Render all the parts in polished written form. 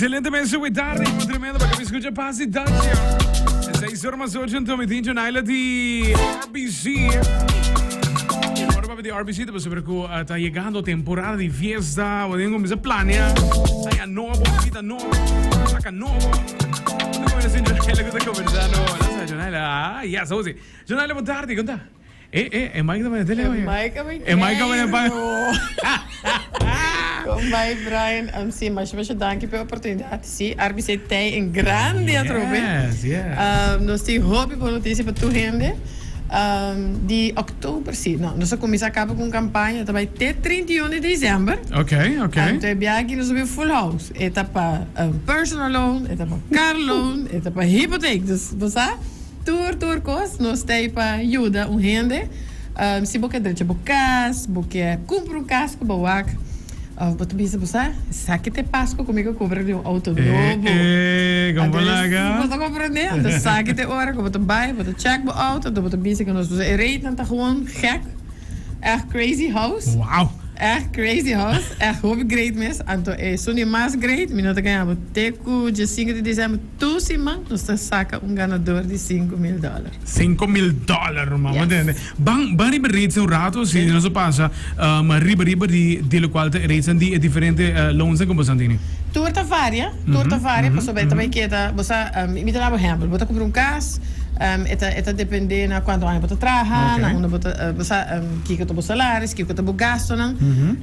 Excelente mes hopi tardi, como tremendo pa que escucha paz y danki. 6 or mas 8 anto mi tin Jonaila di RBC. Ora papi di RBC te pasobra cu eh, ta llegando temporada di fiesta, bo tin cuminsa planea. Aña nobo, vida nobo, placa nobo. Unda cu mi sin Jonaila cu ta conversando. Hola, Jonaila. Ah, yes, ozi. Jonaila, bon tardi, con ta? E, e, e mic ta bay tele E mic a bay E mic a bay pa. Con bay Brian, um, si, masha masha danki pa e oportunidad. Si, RBC tei en grandi atrobe. Yes, yes. Um, nos tin hopi bon noticia pa tur hende. Um, di oktober, si, no, nos a cuminsa caba cu un campaña ta bay te 31 di december. Ok, ok. Anto e biaha aki nos a bin full house. E ta pa um, personal loan, e ta pa car loan, e ta pa hypotheek. Dus, bo sa? Tur tur kos nos ta ei pa yuda un hende. Si bo ke drecha bo kas, bo ke kumpra un kas ku bo wak òf bo ta bisa bo sa esaki ta e pasko ku mi ke kumpra di un outo nobo. Bo ta komprende? Anto esaki ta e ora ku bo ta bai bo ta chèk bo outo anto bo ta bisa ku nos e ratenan ta gewoon gek, ègt crazy house. Ègt crazy house, ègt hopi great mes. Anto esun di mas great mi no ta gaña bo te ku diesinko di desèmber. Tur siman nos ta saca un ganador di 5000 dollar. 5000 dollar, ruman. Yes. Tende. Ban, ban riba rates un rato, si nos a pasa um, riba riba di, di locual ta rates di e diferente uh, loans cu boso tini. Tur ta varia, tur ta varia, pasobra e ta bay keda, bo sa, um, mi ta daba ehempel, bo ta cumpra un cas, um, e ta, e ta depende na cuanto aña bo ta traha, na unda bo ta, uh, bo sa, um, kico ta bo salaris, kico ta bo gastonan,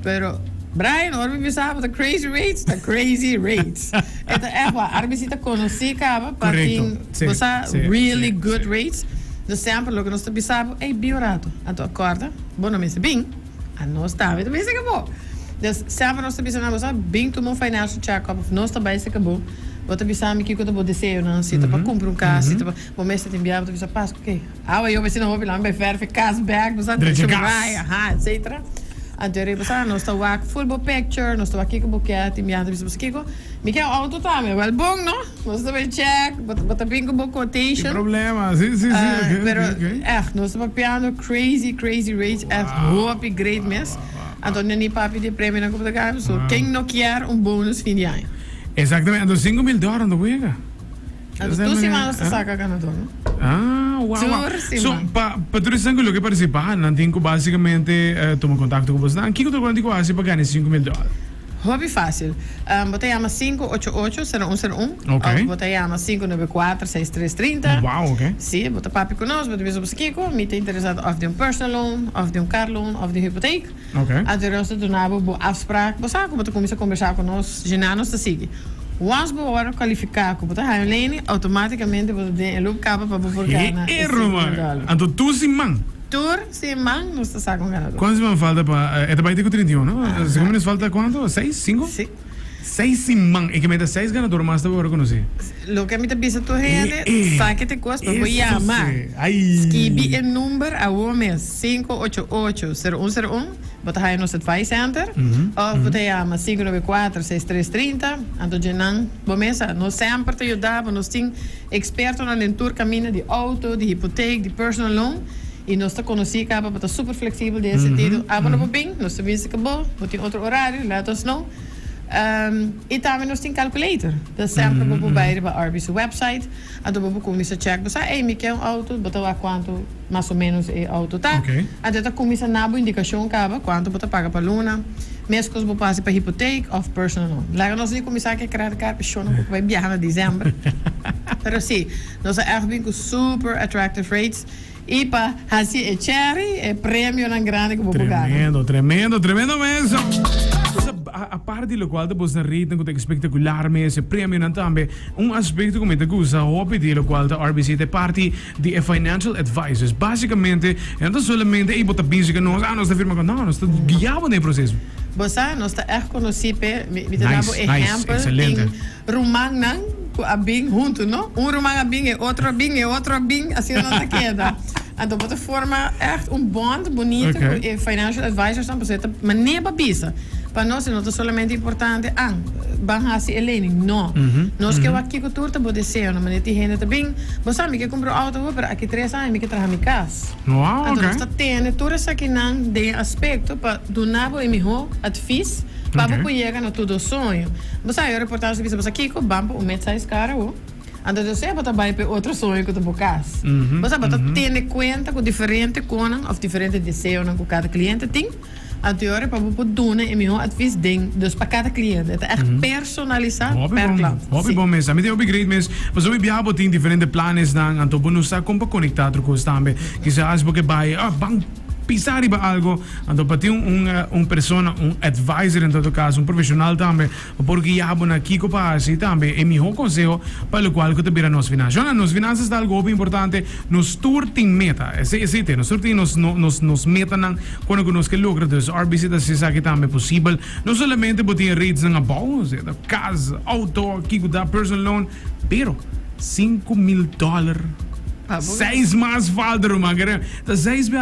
pero Brian, ora mi bisa bo ta crazy rates, ta crazy rates. E ta echt waar. RBC ta conoci caba pa tin bo sa really good rates. Dus semper loke nos ta bisa bo, ey bin un rato. Anto acorda, bo no mester bin, anos tambe ta bin seca bo. Dus semper nos ta bisa nan bo sa bin tuma un financial check up of nos ta bay seca bo. Bo ta bisa mi kico ta bo deseonan, si ta pa cumpra un cas, si ta pa, bo mester tin bia, bo ta bisa Pascu, oke, awe yo mester na hopi lami bay verf e cas bek, bo sa, Drecha cas. Aha, etcetera. Anto e bo sa nos ta wak full bo picture, nos ta wak kiko bo ke, tin biaha ta bisa bo sa kiko, mi ke un auto tambe, wel bon no, nos ta bay check, bo ta bin ku bo quotation. Sin problema, si si si, ok, Pero ok, ok. echt, nos ta papiando crazy crazy rates, echt hopi great mes. Anto no ni papia di e premionan ku bo ta gana, so ken no kier un bonus fin di aña? Exactamente, anto 5000 dollar no ta wega. Anto tur siman nos ta saca ganador, no? Ah, wow, wow. Tur siman. So, pa, pa tur esnan cu lo ke participa, nan tin cu basicamente eh, tuma contacto cu bosnan. Kico tur cu nan tin cu haci pa gana e 5000 dollar? Hopi facil. Um, bo ta yama 588-0101 Ok. of bo ta yama 594-6330. Wow, ok. Si, bo ta papia cu nos, bo ta bisa bo kico, mi ta interesado of den un personal loan, of den un car loan, of den hypotheek. Ok. Anto nos ta duna bo bo afspraak. Bo sa cu bo ta cuminsa combersa cu nos, djina nos ta sigui. Once bo wòrdu kwalifiká ku bo ta haña un lening, outomátikamente bo ta den e loop kaba pa bo por gana e He 5000 dòler. Anto tur siman? Tur siman nos ta saka un ganador. Kuantu siman falta pa e ta bai te ku 31 no? Segun mi nos falta kuantu? Seis? Sinku? Si. Seis siman. E ke meta seis ganador mas ta bo rekonosé. Loke mi ta bisa tur hende, saki te kos pa bo yama. Skibi e number awor mes, 588 0101. Bo ta haya nos advice center of bo ta yama 594 6330. Anto dje nan bo mesa. Nos semper ta yuda bo. Nos tin expertonan den tur caminda di auto, di hipoteek, di personal loan y nos ta conoci caba bo ta super flexibel den e sentido. Abo no por bin, nos ta bin si cu bo. Bo tin otro horario, let us know. Y tambe nos tin calculator. Dus semper bo por bay riba RB su website. Anto bo por cuminsa check. Bo sa, ey, mi ke un auto. Bo ta wak cuanto mas o menos e auto ta. Anto e ta cuminsa na bo indicacion caba cuanto bo ta paga pa luna. Mescos bo por haci pa hypotheek of personal loan. Laga nos ni cuminsa cu e credit card pasobra no por bay biaha na december. Pero si, nos a echt bin cu super attractive rates. Y pa haci e cherry, e premionan grandi cu bo por gana. Tremendo, tremendo, tremendo mes. Aparte di locual ta bosnan ratenan cu ta espectacular mes, e premionan tambe. Un aspecto cu mi ta gusta hopi di locual ta RBC ta e parti di e financial advisors. Basicamente, e no ta solamente ey bo ta busy cu nos, ah nos ta firma cu, no, nos ta guia bo den e proceso. Bo sa, nos ta echt conoci p'e, mi ta da bo Nice, nice, ehempel, excelente. tin rumannan cu a bin hunto, no? Un ruman a bin, e otro a bin, e otro a bin, asina nan ta keda. Anto bo ta forma echt un bond bunito cu e financial advisorsnan, pasobra e ta manera pa bisa. Pa nos e no ta solamente importante, ah, ban hasi e lening. No. Nos ke wak kiko tur ta bo deseonan. Manera tin hende ta bin, bo sa mi ke kumpra un outo awor, pero aki tres aña mi ke traha mi kas. Anto nos ta tene tur esakinan den e aspekto pa duna bo e mihó advis pa bo por yega na tur dos soño. Bo sa, e reportahe ta bisa bo sa kiko, ban pa un mid-size car awor. Anto yo sé bo ta bai p'e otro soño ku ta bo kas. Bo sa bo ta tene kuenta ku diferente konan òf diferente deseonan ku kada kliente tin. Anto e ora pa bo por duna e mihó advis den dus pa kada kliente. E ta ègt personalisá per klant. Hopi bon mes. Mi tin hopi great mes. Pasobra hopi biaha bo tin diferente planesnan anto bo no sa kon pa konektá otro kos tambe. Kisas bo ke bai ah ban pisa riba algo anto pa tin un un persona un advisor en todo kaso un profeshonal tambe Bo por guia bo na kiko pa hasi tambe e mihó konseho pa lokual ku ta bira nos finansa. Shona, nos finansa ta algu hopi importante. Nos tur tin meta. Esei esei te. Nos tur tin nos nos nos metanan kuando ku nos ke logra. Dus RBC ta hasi esaki tambe posibel. No solamente bo tin e ratesnan abou, osea ta kas, outo, kiko ta, personal loan, pero 5000 dòler seis mas falta ruman. Ta seis bia,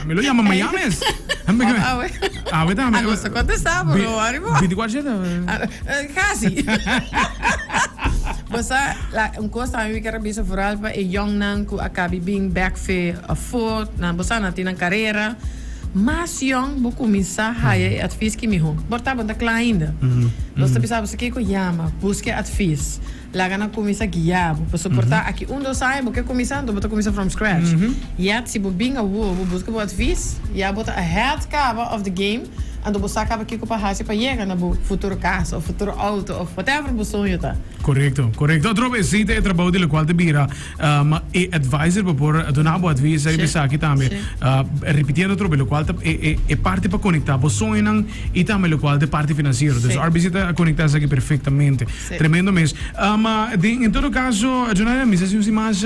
mi lo yama mañana mes. Awe. Awe tambe. A nos ta contesta, pero no worry bo. 24 shete. Casi. Bo sa, la, un cos tambe mi ker a bisa vooral pa e yongnan cu a cabi bin bek fe afo, nan bo sa nan tin nan carera. Mas yong bo cuminsa haya e advies ki miho. Por ta bo no ta cla ainda. Nos ta bisa bo sa kico yama, busca e advies. Laga nan kuminsá guia bo. Pasobra por ta aki un dos aña bo ke kuminsá, anto bo ta kuminsá from scratch. Yet si bo bin awor bo buska bo advis, ya bo ta ahead kaba of the game, anto bo sa kaba kiko pa hasi pa yega na bo futuro kas of futuro auto of whatever bo soño ta. Korekto, korekto. Otro bes si ta e trabou di lokual ta bira e advisor pa por duna bo advis riba esaki tambe. Ripitiendo otro bes, lokual ta e parti pa konektá bo soñonan i tambe lokual ta e parti finansiero. Dus RBC ta konektá esaki perfektamente. Sí. Tremendo mes. Ma den en todo caso, Jonaya, mi sa si un si mas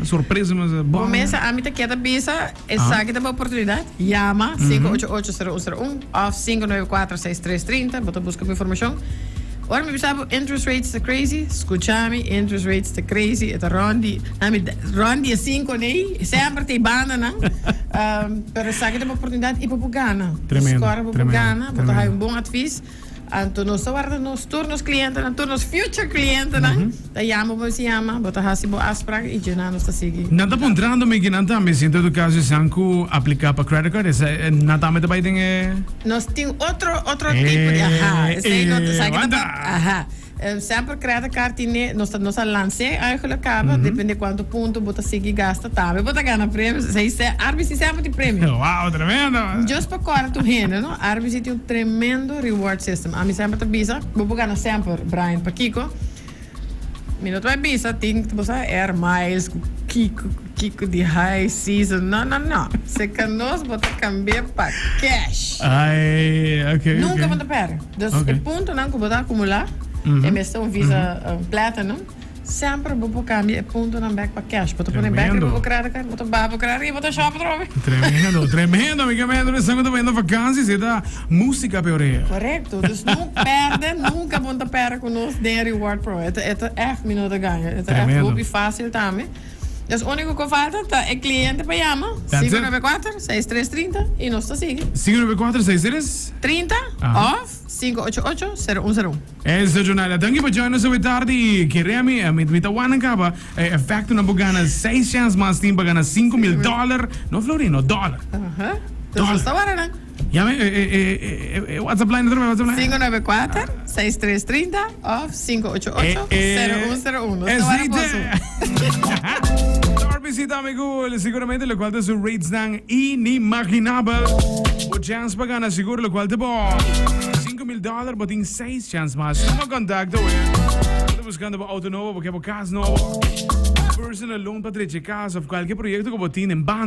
sorpresa mas bon. Bo mesa ami ta keda bisa esaki ta bo oportunidad. Yama 588-0101 of 594-6330. Bo ta buska bo informacion. Ora mi bisa bo interest rates ta crazy, scucha mi, interest rates ta crazy, e ta rond di, ami rond di e cinco nei, semper ta e bandanan. Pero esaki ta bo oportunidad y bo por gana. Tremendo, Score bo por tremendo, gana, bo ta tremendo. haya un bon advies. Anto nos ta warda nos tur nos klientenan, tur nos future klientenan ta yama bo si yama, bo ta hasi bo afsprak i djena nos ta sigui. Nan ta puntrando mi ki nan tambe si en todo caso esnan cu aplica pa credit card esa nan tambe ta bay den e. Nos tin otro otro tipo di aha esey no ta sa ki ta aha. Semper credit card tine nos ta nos a lans'é eigenlijk caba depende cuanto punto bo ta sigui gasta tambe bo ta gana premio esey se RBC semper tin premio. Wow tremendo. Just pa corda tur hende no RBC tin un tremendo reward system ami semper ta bisa bo por gana semper Brian pakico mi no ta bay bisa tin bo sa air miles cu kico cu kico di high season no no no seca nos bo ta cambia pa cash. Ay okay Nunca bo ta perde. Dus e puntonan ku bo ta akumulá, e mester un Visa Platinum, semper bo por kambia e puntonan bèk pa cash. Bo ta pone bèk riba bo credit card, bo ta baha bo credit i bo ta shop atrobe. Tremendo, tremendo, mi tremendo. Esnan ku ta bayendo vakansi, esei ta músika p'e orea. Korekto. Dus no pèrdè, nunka bo no ta pèrdè ku nos den e reward program. E ta, e ta ègt mi no ta gaña. E ta ègt hopi fásil tambe. Dus úniko ku falta ta e kliente pa yama, That's it. 594 6330 i nos ta sigui. 594 63. 30 òf 588 0101. Eso Jonayla, danki pa join nos awe tardi i kere mi, mi, mi ta wak nan kaba e efectonan por gana seis chance mas tin pa gana 5000 dollar, no florin no, dollar. Aha. Dus nos ta wara nan. Yama e, e, e, e, e WhatsApp line otra vez, WhatsApp line. 594 6330 òf 588 0101. Nos ta wara boso. RBC ta amigo, seguramente locual ta su rates nan inimaginabel. Bo chance pa gana sigur locual ta bo. 5000 dollar, bo tin 6 chance mas. Tuma contacto, we. Bo ta buscando bo auto nobo, bo ke bo cas nobo. Personal loan pa treche cas of cualkier proyecto cu bo tin en banda.